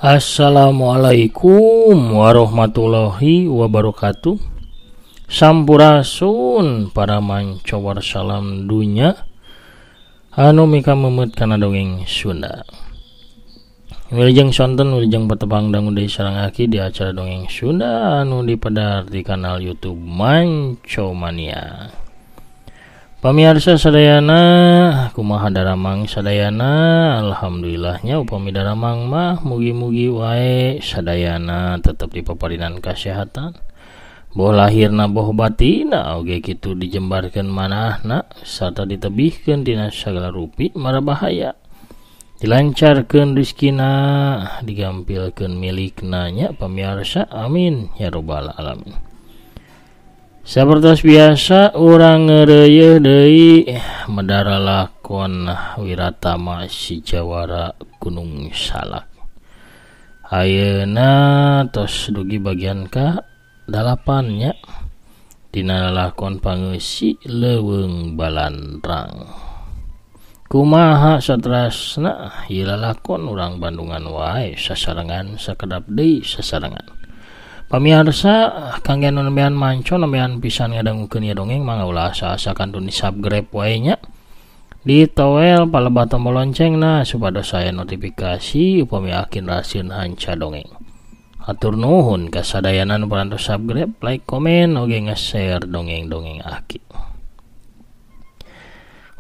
Assalamualaikum warahmatullahi wabarakatuh. Sampurasun para mancowar salam dunya anu mika memeut kana dongeng Sunda. Wilujeng sonten wilujeng patepang dangu deui sareng aki di acara dongeng Sunda anu dipedar di kanal YouTube Manco Mania. Pamiarsa sadayana, kumaha daramang sadayana, alhamdulillahnya upami daramang mah mugi-mugi wae sadayana tetep dipaparinan kasehatan. Boh lahirna boh batina oge kitu dijembarkeun manahna sarta ditebihkeun tina sagala rupi mara bahaya. Dilancarkeun rezekina, digampilkeun milikna nya pamiarsa, amin ya robbal alamin. Sapertos biasa urang ngeureuyeun deui medara lakon Wiratama si Jawara Gunung Salak. Ayeuna tos dugi bagian ka 8 nya dina lakon pangeusi Leuweung Balandrang. Kumaha satrasna ieu lalakon urang Bandungan wae sasarengan sakedap deui sasarengan. Pamiarsa kangge nu nembean manco nembean pisan ngadangukeun ieu dongeng mangga ulah asa-asa kantun di-subscribe wae nya. Ditowel palebah tombol loncengna supados aya notifikasi upami akin rasieun hanca dongeng. Hatur nuhun kasadayana nu parantos subscribe, like, komen oge nge-share dongeng-dongeng aki.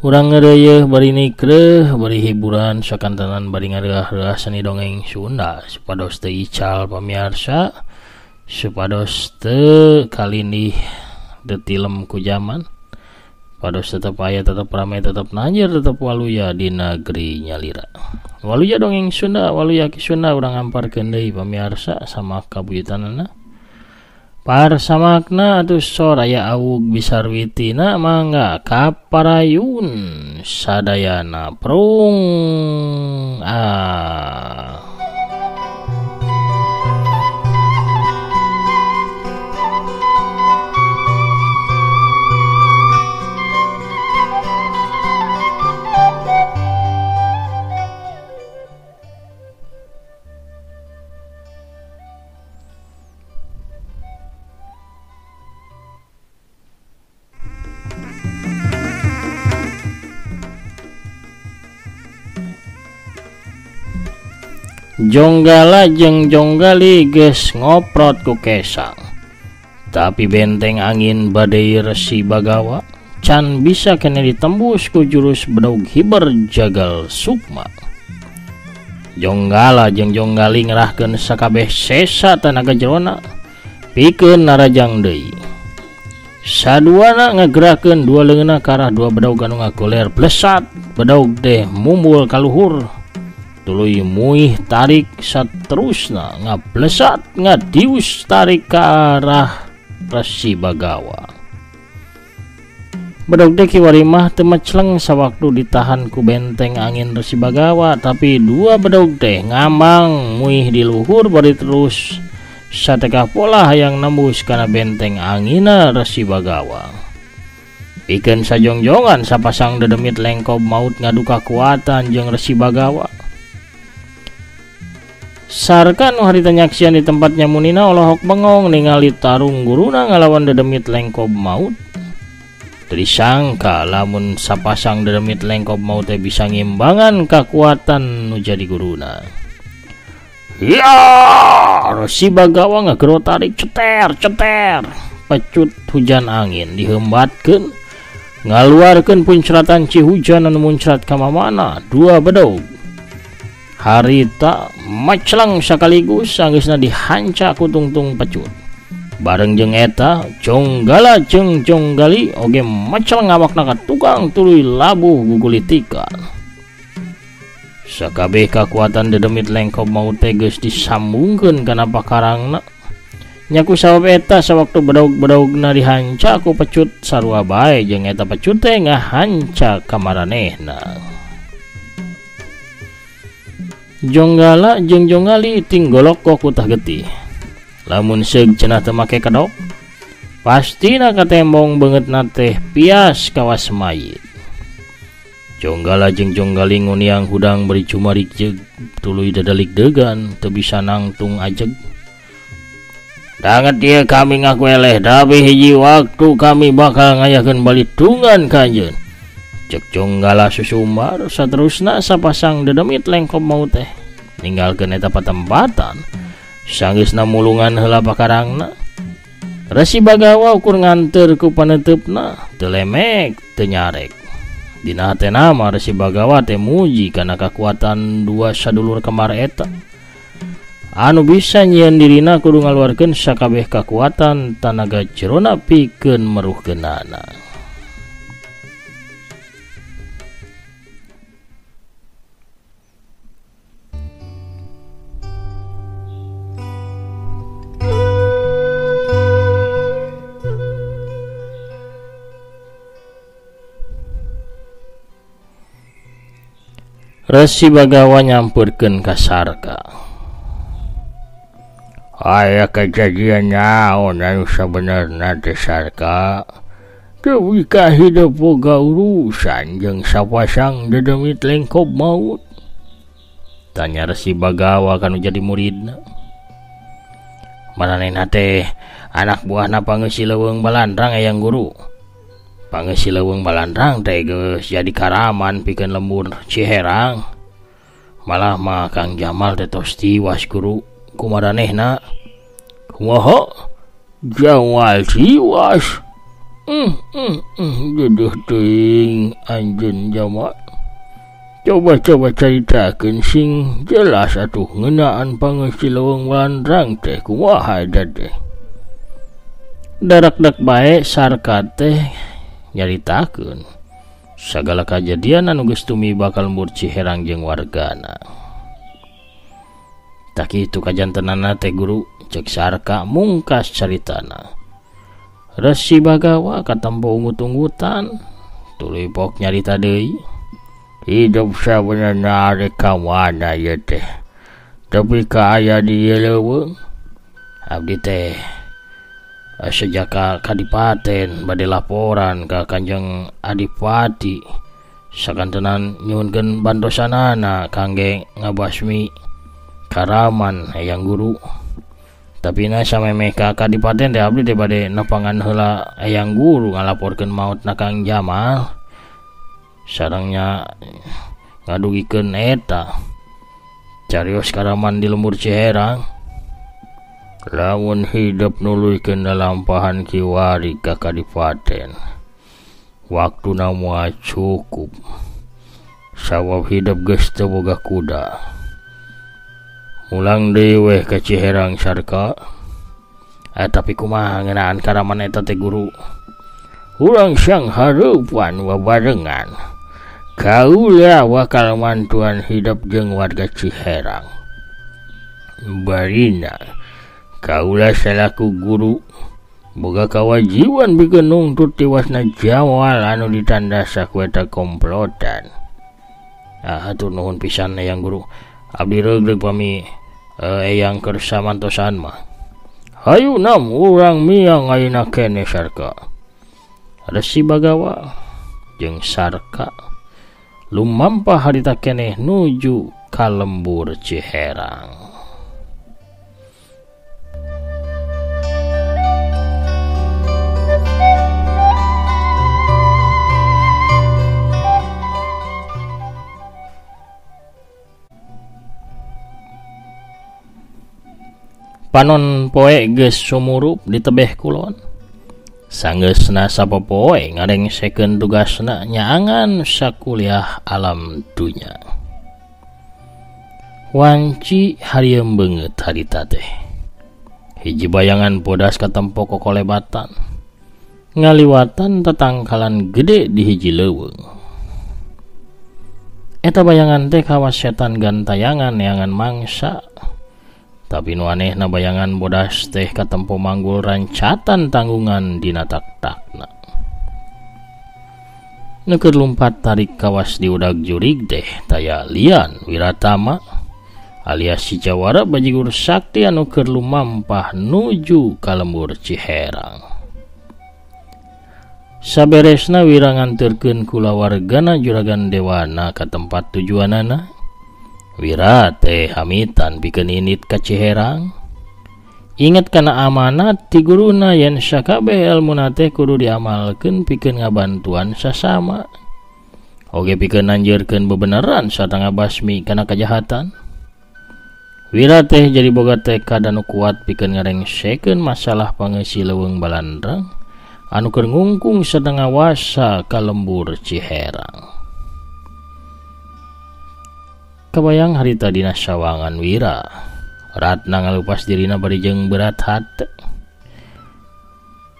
Urang ngeureuyeun bari nikreuh, bari hiburan sakantenan bari ngareuah-reuah seni dongeng Sunda supados teu ical pamiarsa. Supados teu kalindih detilem ku jaman, pados tetep aya, tetep ramai, tetep nanjir, tetep waluya di negeri nyalira. Waluya dongeng Sunda, waluya ki Sunda urang amparkeun deui pamiarsa sama kabuyutanana. Parsamakna atuh soraya awug bisarwitina mangga kaparayun sadayana prung ah. Jonggala jeung Jonggali geus ngoprot ku kesang. Tapi benteng angin badai Resi Bagawa can bisa kene ditembus ku jurus bedog hiber jagal sukma. Jonggala jeung Jonggali ngerahkeun sakabeh sesa tanaga jerona pikeun narajang deui. Saduana ngagerakeun dua leungeunna ka arah dua bedog anu ngagoler blesat, bedog teh mumbul ka luhur. Tuluy muih tarik saterusna ngablesat ngadius tarik ke arah Resi Bagawa. Bedog teh kiwari mah teu mecleng sawaktu ditahan ku benteng angin Resi Bagawa, tapi dua bedog teh ngambang muih di luhur bari terus satekah pola hayang nembus kana benteng angina Resi Bagawa. Pikeun sajongjongan sapasang dedemit lengkob maut ngadu kakuatan jeung Resi Bagawa. Sarka nu harita nyaksian di tempatnya Munina olohok bengong ningali tarung guruna ngalawan dedemit lengkob maut. Teu disangka lamun sapasang dedemit lengkob maut teh bisa ngimbangan kakuatan nu jadi guruna. Ya, Resi Bagawa ngagero tarik ceter ceter, pecut hujan angin dihembatkeun ngaluarkeun puncratan cihujan anu muncrat ka mamana dua bedog. Harita maclang sekaligus sanggeusna dihanca ku tungtung pecut. Bareng jeung eta Jonggala jeung Jonggali oge maclang awakna ka tukang tuluy labuh gugulitikan. Sakabeh kakuatan dedemit lengkob maut teh geus disambungkeun kana pakarangna. Nya ku sabab eta sawaktu bedog-bedogna dihanca ku pecut sarua bae jeung eta pecut teh ngahanca ka maranehna. Jonggala jeung Jonggali tinggolok ku tah getih. Lamun seug cenah teu make kedok, pastina katembong beungeutna teh pias kawas mayit. Jonggala jeung Jonggali nguniang hudang bari cumarik jeung tuluy dadalik degan teu bisa nangtung ajeg. Danget ieu kami ngaku eleh tapi hiji waktu kami bakal ngayakeun balitungan ka anjeun. Cek Jonggala susumbar saterusna sapasang dedemit lengkop maut teh ninggalkeun eta patempatan. Sanggeusna mulungan heula pakarangna. Resi Bagawa ukur nganteur ku paneuteup-na teu lemek teu nyarek. Dina hatena mah Resi Bagawa teh muji kana kakuatan dua sadulur kembar eta. Anu bisa nyieun dirina kudu ngaluarkeun sakabeh kakuatan tanaga jerona pikeun meruhkeunana. Resi Bagawa nyamperkeun ka Sarka. Aya kejadian naon anu sabenerna teh Sarka? Teu ka hidup boga urusan jeung sapasang dedemit lengkob maut. Tanya Resi Bagawa kanu jadi muridna. Maranehna teh anak buahna Pangeusi Leuweung Balandrang eyang guru. Pangeusi Leuweung Balandrang teh geus jadi karaman pikeun lembur Ciherang. Malah mah Kang Jamal teh tos tiwas guru kumaranehna. Kumaha? Jamal tiwas. Geudeuh teuing anjeun Jamal. Coba-coba caritakeun sing jelas atuh ngeunaan Pangeusi Leuweung Balandrang teh kumaha eta teh. Darakdak bae Sarka teh nyaritakeun sagala kajadian anu geus tumiba ka lembur Ciherang jeung wargana. Tah kitu kajantenanna teh guru, cek Sarka mungkas caritana. Resi Bagawa katempo ungut-ungutan tuluy pok nyarita deui. Hidup sabenerna arek ka mana ieu teh? Tapi ka aya di ieu leuweung. Abdi teh sejak ka kadipaten bade laporan ka Kanjeng Adipati sakantenan nyuhunkeun bantosanana kangge ngabasmi karaman eyang guru. Tapi na samemeh ka kadipaten teh abdi teh bade nepangan heula eyang guru ngalaporkeun mautna Kang Jamal sarengnya ngadugikeun eta carios karaman di lembur Ciherang. Lamun hidup nuluykeun lalampahan kiwari ka kadipaten waktuna moal cukup sabab hidup geus teu boga kuda. Mulang deui weh ka Ciherang Sarka. Tapi kumaha ngeunaan karaman eta teh guru? Urang sang hareupan babarengan. Kaula bakal mantuan hidup jeung warga Ciherang. Barina kaula salaku guru boga kawajiban pikeun nungtut tiwasna Jamal anu ditandasa ku eta komplotan. Hatur nuhun pisan eyang guru. Abdi reugreug pami eyang kersa mantosan mah. Hayu nam urang miang ayeuna keneh Sarka. Resi Bagawa jeung Sarka lumampah harita keneh nuju ka lembur Ciherang. Panon poe geus sumurup di tebeh kulon. Sanggeusna sapopoe ngarengsekeun tugasna nyaangan sakuliah alam dunya. Wanci harieum beungeut harita teh. Hiji bayangan bodas katempo kokolebatan. Ngaliwatan tetangkalan gede di hiji leuweung. Eta bayangan teh kawas setan gantayangan neangan mangsa. Tapi nu anehna bayangan bodas teh katempo manggul rancatan tanggungan dina tak-takna. Nu keur lumpat tarik kawas di udag jurig teh taya lian Wiratama alias si jawara bajigur sakti anu keur lumampah nuju ka lembur Ciherang. Saberesna Wira nganterkeun kulawargana Juragan Dewana ka tempat tujuanana. Wira teh hamitan pikeun indit ka Ciherang. Inget kana amanat ti guruna yen sakabeh elmuna teh kudu diamalkeun pikeun ngabantuan sasama. Oge pikeun nanjeurkeun bebeneran sarta ngabasmi kana kajahatan. Wira teh jadi boga tekad anu kuat pikeun ngarengsekeun masalah pangeusi leuweung balandrang anu keur ngungkung sarta ngawasa ka lembur Ciherang. Kabayang harita dina sawangan Wira, Ratna ngalupas dirina bari jeung berat hate.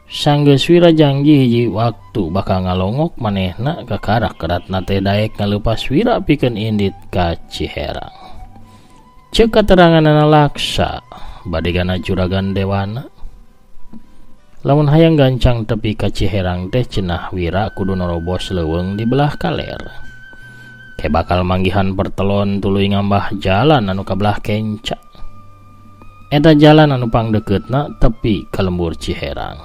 Sanggeus Wira janji hiji waktu bakal ngalongok manehna kakarak Ratna teh daek ngalupas Wira pikeun indit ka Ciherang. Ceuk kateranganana laksa badegana Juragan Dewana. Lamun hayang gancang tepi ka Ciherang teh cenah Wira kudu norobos leuweung di belah kaler. Ke bakal manggihan pertelon tuluy ngambah jalan anu ka belah kenca. Eta jalan anu pangdeukeutna tepi ka lembur Ciherang.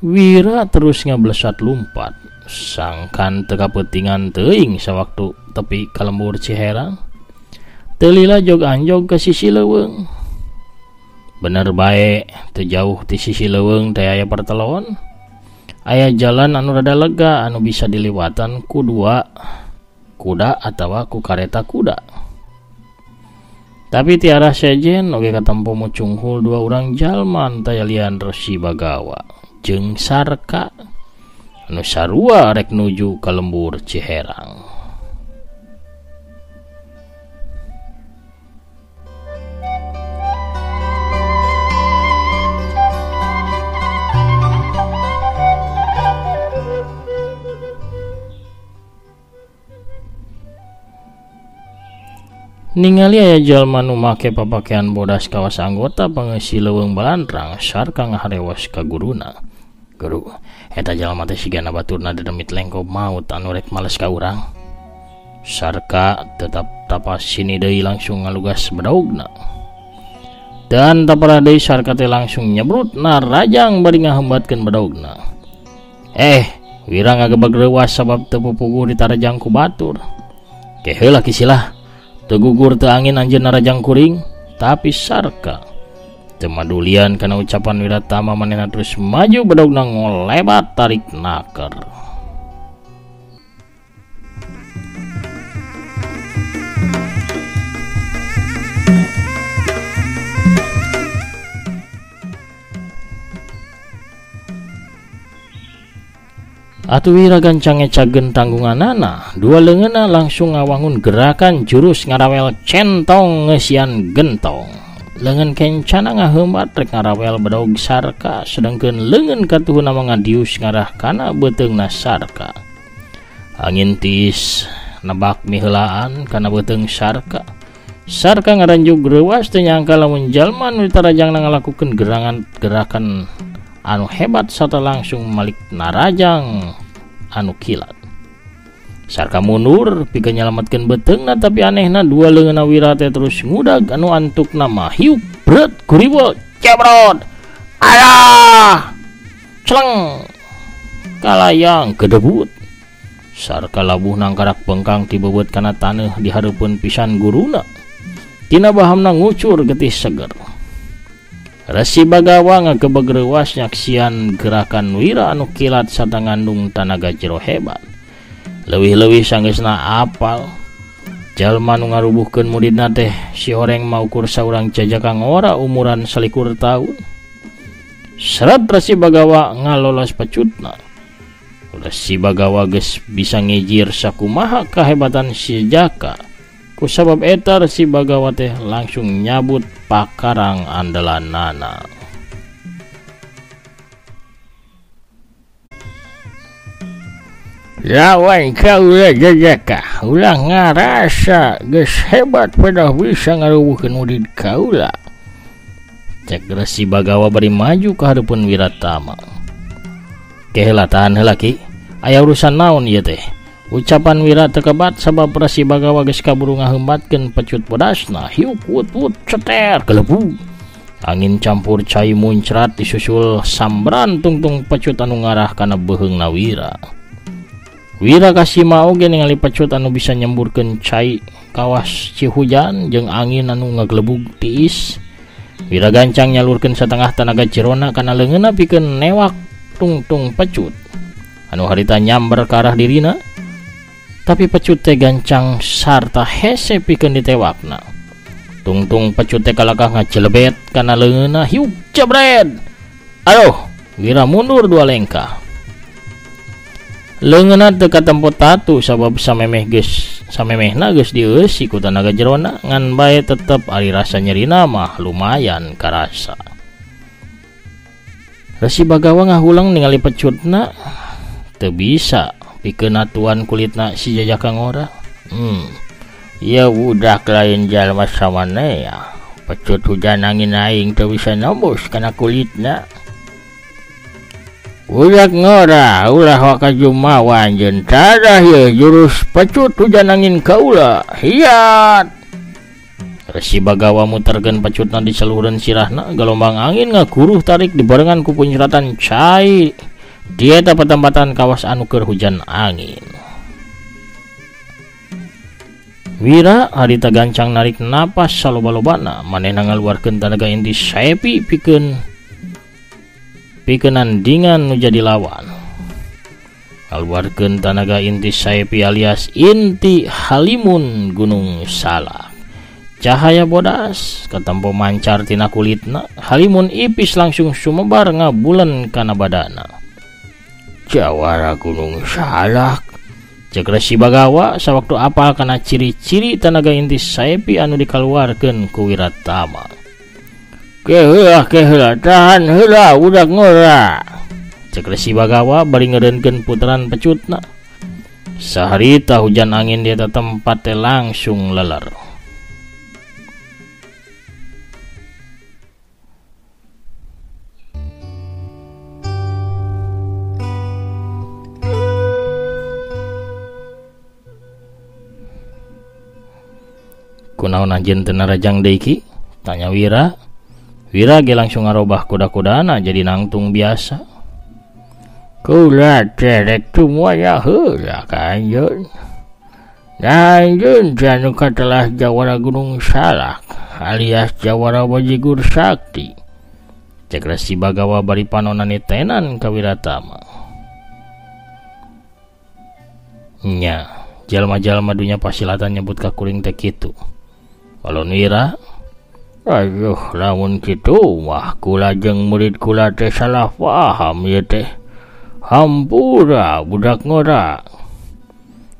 Wira terus ngablesat lumpat, sangkan teu kapeutingan teuing sawaktu tepi ka lembur Ciherang. Teu lila jog anjog ka sisi leuweung. Bener bae, teu jauh ti sisi leuweung teh aya pertelon. Aya jalan anu rada lega anu bisa diliwatan ku dua kuda atawa ku kareta kuda. Tapi ti arah sejen oge katempo mucunghul dua urang jalma tayalian Resi Bagawa jeung Sarka anu sarua rek nuju ka lembur Ciherang. Ningali aya jalma nu make papakean bodas kawas anggota pangeusi leuweung balandrang, Sarka ngaharewos ka guruna. Guru, eta jalma teh sigana baturna dedemit lengkob maut anu rek males ka urang. Sarka tetap tapas sini deui langsung ngalugas bedaugna. Dan tapara deui Sarka teh langsung nyebrut narajang bari ngahembatkeun bedaugna. Wira ngagebeg reuas sabab teu pupuguh ditarajang ku batur. Ke heula kisilah. Tegugur teu angin anjeun narajang kuring, tapi Sarka teu madulian kana ucapan Wiratama manehna terus maju bedogna ngolebat tarik naker. Atuh Wira gancang ngecageun tanggunganana, dua leungeunna langsung ngawangun gerakan jurus ngarawel centong ngeusian gentong. Leungeun kencana ngaheumbat rek ngarawel bedog Sarka, sedangkeun leungeun katuhuna mah ngadius ngarah kana beuteungna Sarka. Angin tiis nebak miheulaan kana beuteung Sarka. Sarka ngaranjug reuas teu nyangka lamun jalma nu ditarajangna ngalakukeun gerakan anu hebat sarta langsung malik narajang anu kilat. Sarka mundur pikeun nyalametkeun beuteungna, tapi anehna dua leungeunna Wira teh terus ngudag anu antukna mah hiup bret guriwol cebrot. Alah! Celeng! Kalayang gedebut. Sarka labuh nangkarak bengkang tibeubeut kana taneuh di hareupeun pisan guruna. Tina bahamna ngucur getih seger. Resi Bagawa ngagebeg reuas nyaksian gerakan Wira anu kilat sarta ngandung tanaga jero hebat. Leuwih-leuwih sanggeusna apal jalma nu ngarubuhkeun muridna teh si horeng maukur saurang jajaka ngora umuran 21 taun. Seret Resi Bagawa ngalolos pecutna. Resi Bagawa geus bisa ngijir sakumaha kahebatan si jaka. Kusabab eta Resi Bagawa teh langsung nyabut pakarang andalanana. Lawan kaula jajaka, ulah ngarasa geus hebat pedah bisa ngarubuhkeun murid kaula. Cek Resi Bagawa bari maju ka hareupeun Wiratama. Ke heula tahan heula ki, aya urusan naon ieu teh? Ucapan Wira tekebat sabab Resi Bagawa geus kaburu ngahembatkeun pecut bodasna. Hiuk wut wut ceter gelebug. Angin campur cai muncrat disusul sambran tungtung pecut anu ngarah kana beuheungna Wira. Wira kasima oge ningali pecut anu bisa nyemburkeun cai kawas cihujan jeung angin anu ngagelebug tiis. Wira gancang nyalurkeun satengah tanaga jerona kana leungeunna pikeun newak tungtung pecut anu harita nyamber ka arah dirina. Tapi pecut teh gancang sarta hese pikeun ditewakna. Tungtung pecut teh kalakah ngajelebet kana leungeunna, hiup jebret. Aduh, Wira mundur 2 lengkah. Leungeunna teu katempo tatu sabab samemehna geus dieusi ku tanaga jerona, ngan bae tetep ari rasa nyerina mah lumayan karasa. Resi Bagawa ngahulang ningali pecutna teu bisa pikeun atuan kulitna si jajaka ngora. Ya budak lain jalma samanea. Pecut hujan angin aing teu bisa nembus kana kulitna. Budak ngora ulah waka jumawa anjeun tadah ye jurus pecut hujan angin kaula. Hiat. Resi Bagawa muterkeun pecutna di saluhureun sirahna, galombang angin ngaguruh tarik dibarengan ku puncratan cai. Di eta patempatan kawas anu keur hujan angin. Wira harita gancang narik napas saloba-lobana, manehna ngaluarkeun tanaga inti saepi pikeun nandingan nu jadi lawan. Ngaluarkeun tanaga inti saepi alias inti halimun Gunung Salak. Cahaya bodas katempo mancar tina kulitna, halimun ipis langsung sumebar ngabulen kana badana. Jawara Gunung Salak, cek Resi Bagawa sawaktu apal kana ciri-ciri tanaga inti saepi anu dikaluarkeun ku Wiratama. Keheula keheula tahan heula budak ngora, cek Resi Bagawa bari ngeureunkeun putaran pecutna. Saharita hujan angin di eta tempat teh langsung leler. Kunaon anjeun teu narajang deui ki? Tanya Wira. Wira ge langsung ngarobah kuda-kudana jadi nangtung biasa. Kula terek semuanya heula ka anjeun. Anjeun teh anu katelah Jawara Gunung Salak alias Jawara Bajigur Sakti. Cek Resi Bagawa bari panonna nitenan ka Wiratama. Nya, jalma-jalma dunya pasilatan nyebut ka kuring teh kitu. Walon Wira, aduh lamun kitu mah kula jeung murid kula teh salah paham ieu teh. Hampura budak ngora.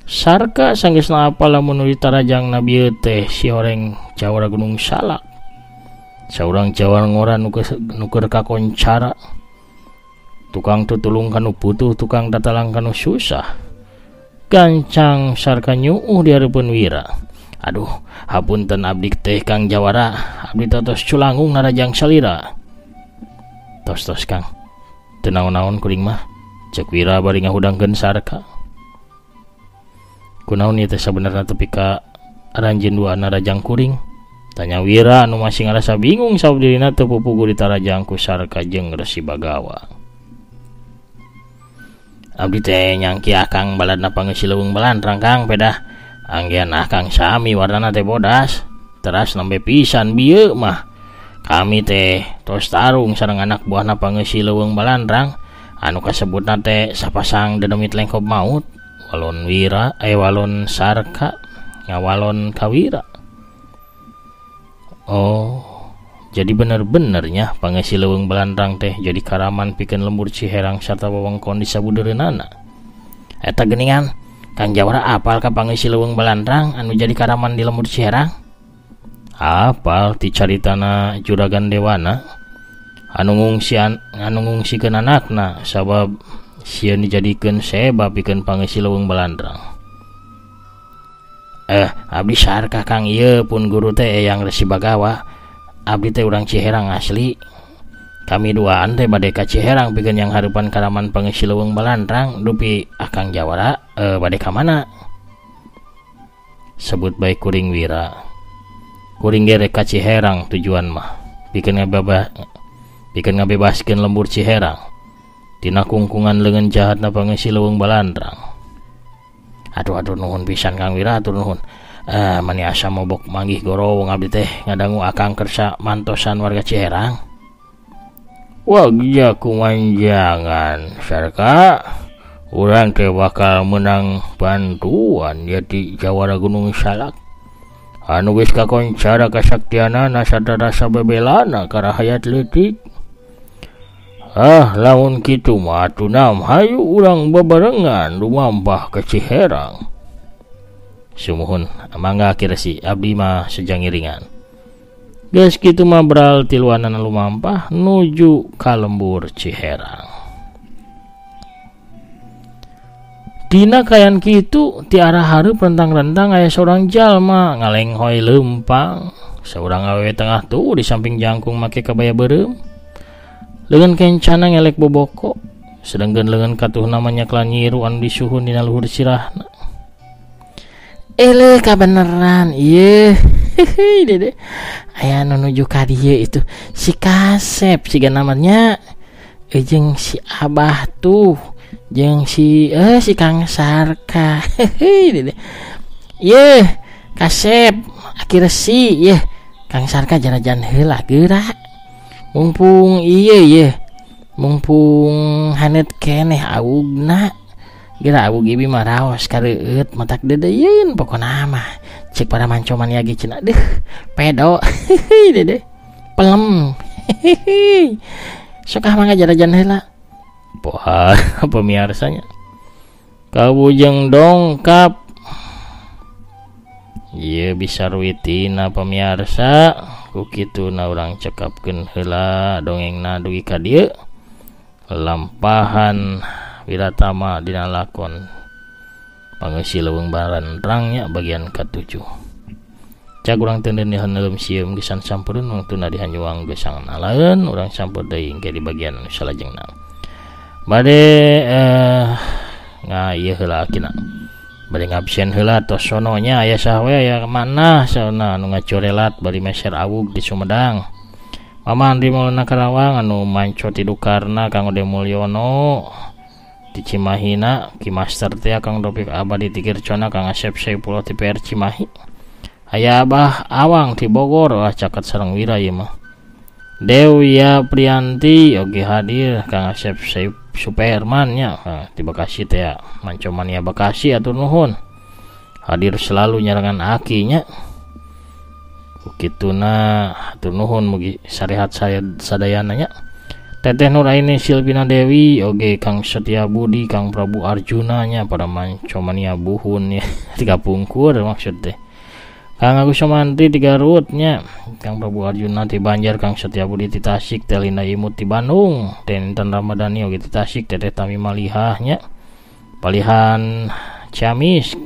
Sarka sanggeusna apal lamun nu ditarajang nabi teh si horeng Jawara Gunung Salak. Saurang jawara ngora nu keur kakoncara. Tukang tutulung kanu butuh, tukang tatalang kanu susah. Gancang Sarka nyuuh di hareupeun Wira. Aduh, hapunten abdi teh Kang Jawara, abdi tos culangung narajang salira. Tos-tos Kang, teu naon-naon kuring mah, cek Wira bari ngahudangkeun Sarka. Kunaon ieu teh sabenerna tepi ka aranjeun dua narajang kuring? Tanya Wira anu masih ngarasa bingung sabab dirina teu pupugu ditarajang ku Sarka jeung Resi Bagawa. Abdi teh nyangki akang baladna pangeusi leuweung balantrang Kang pedah. Anggean akang sami warnana teh bodas, teras nembe pisan bieu mah. Kami teh tos tarung sareng anak buahna pangeusi leuweung balandrang anu kasebutna teh sapasang dedemit lengkob maut. Walon Wira walon Sarka ngawalon ka Wira. Oh, jadi bener-benernya pangeusi leuweung balandrang teh jadi karaman pikeun lembur Ciherang sarta wewengkon di sabudeureunana. Eta geuningan Kang Jawara apal ka pangeusi leuweung balandrang anu jadi karaman di lembur Ciherang? Apal ti caritana Juragan Dewana anu ngungsikeun anakna sabab sieun dijadikeun sebab pikeun pangeusi leuweung balandrang. Abdi Sarka Kang ieu pun guru teh Eyang Resi Bagawa. Abdi teh urang Ciherang asli. Kami duaan teh bade ka Ciherang pikeun yang hareupan karaman pangeusi leuweung balandrang dupi Akang Jawara bade ka mana? Sebut bae kuring Wira. Kuring ge rek ka Ciherang tujuan mah. Pikeun ngabebaskeun lembur Ciherang tina kungkungan leungeun jahatna pangeusi Leuweung Balandrang. Aduh aduh nuhun pisan Kang Wira, atur nuhun. Mani asa mobok manggih gorowong abdi teh ngadangu akang kersa mantosan warga Ciherang. Wagja kumanjangan Sarka, urang teh bakal menang bantuan ya ti Jawara Gunung Salak. Anu geus kakoncara kasaktianana sarta rasa bebelana ka rahayat leutik. Ah, lamun kitu mah atuh nam hayu urang bebarengan lumampah ke Ciherang. Sumuhun mangga Ki Resi, abdi mah sejang ngiringan. Geus kitu mah beral tiluanana lumampah nuju ka lembur Ciherang. Dina kayan kitu ti arah hareup rentang-rentang aya saurang jalma ngalenghoy leumpang. Saurang awewe tengah tuh di samping jangkung make kabaya beureum. Leungeun kencana ngelek boboko, sedengkeun leungeun katuhna manyaklan nyiru anu disuhun dina luhur sirahna. Eleh kabeneran ieu. Hehe dede. Aya nu nuju ka dieu itu si Kasep siga namanya jeung si Abah tuh jeung si si Kang Sarka. Hehe dede. Yeuh Kasep Aki Resi yeuh Kang Sarka jarajan heula geura. Mumpung ieu yeuh mumpung haneut keneh augna. Geura awug ibi mah raos kareueut matak dedeyeun pokona mah. Cek para mancoman ge cenah deuh pedo. Hehe dede. Pelem. Hehe. Sok ah mangga jarajan heula. Poha pemiarsanya. Kabujeng dongkap. Ieu bisa ruitina pamiarsa. Ku kituna urang cekapkeun heula dongengna dugi ka dieu. Lampahan Wiratama dina lakon Pangeusi Leuweung Balandrang nya bagian ka-7. Cag urang teu dihaneum sieum gesan sampeurun wangtuna dihanyuang gesang nalaeun urang sampeur deui engke di bagian anu salajengna. Bade ieu heula akina. Bade ngabsen heula tos sono nya aya saha we aya mana sauna anu ngacorelat bari meser awug di Sumedang. Mama Andri Maulana Karawang anu manco ti Dukarna Kang Ode Mulyono di Cimahina Ki Master teh Kang Dopik Abadi Tikir Cona Kang Asep Saipullah ti PR Cimahi. Aya Abah Awang ti Bogor wah caket sareng Wira ieu mah. Dewi Prianti oge hadir Kang Asep Saip Superman nya di Bekasi teh Mancomania Bekasi atur nuhun. Hadir selalu nyarengan aki nya. Kituna atur nuhun mugi sarehat sadayana nya. Teteh Nuraini Silvina Dewi oge Kang Setia Budi Kang Prabu Arjuna nya pada Mancomania buhun ya tiga pungkur maksud teh. Kang Agus Somantri di Garut nya, Kang Prabu Arjuna di Banjar, Kang Setia Budi di Tasik, Teh Linda Imut di Bandung, Teh Intan Ramadhani oge di Tasik, Teteh Tami Malihah nya, Palihan Ciamis,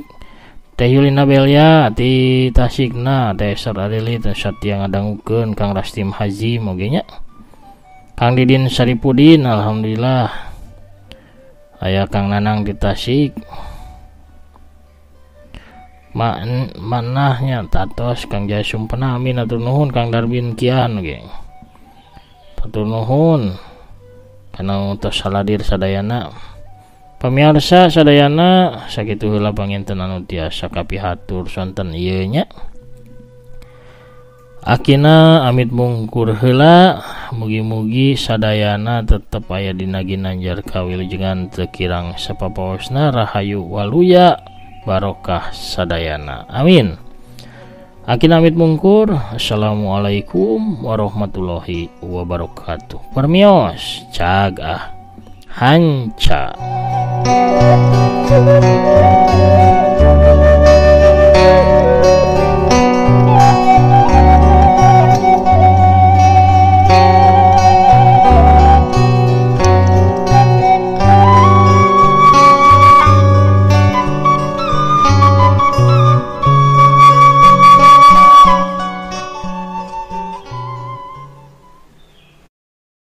Teh Yulina Belia di Tasikna, Teh Esther Adeli, Teh Satya ngadangukeun, Kang Rastim Hazim oge nya. Kang Didin Saripudin alhamdulillah. Aya Kang Nanang di Tasik. Manahnya tatos Kang Jaya Sumpena amin atur nuhun Kang Darbin Kian oge. Atur nuhun kana tos saladir sadayana. Pamiarsa sadayana sakitu heula panginten anu tiasa kapihatur sonten ieu nya. Akina amit mungkur heula mugi-mugi sadayana tetep aya dina ginanjar kawilujengan teu kirang sapapaosna rahayu waluya barokah sadayana amin. Akina amit mungkur. Assalamualaikum warahmatullahi wabarakatuh. Permios cag ah hanca.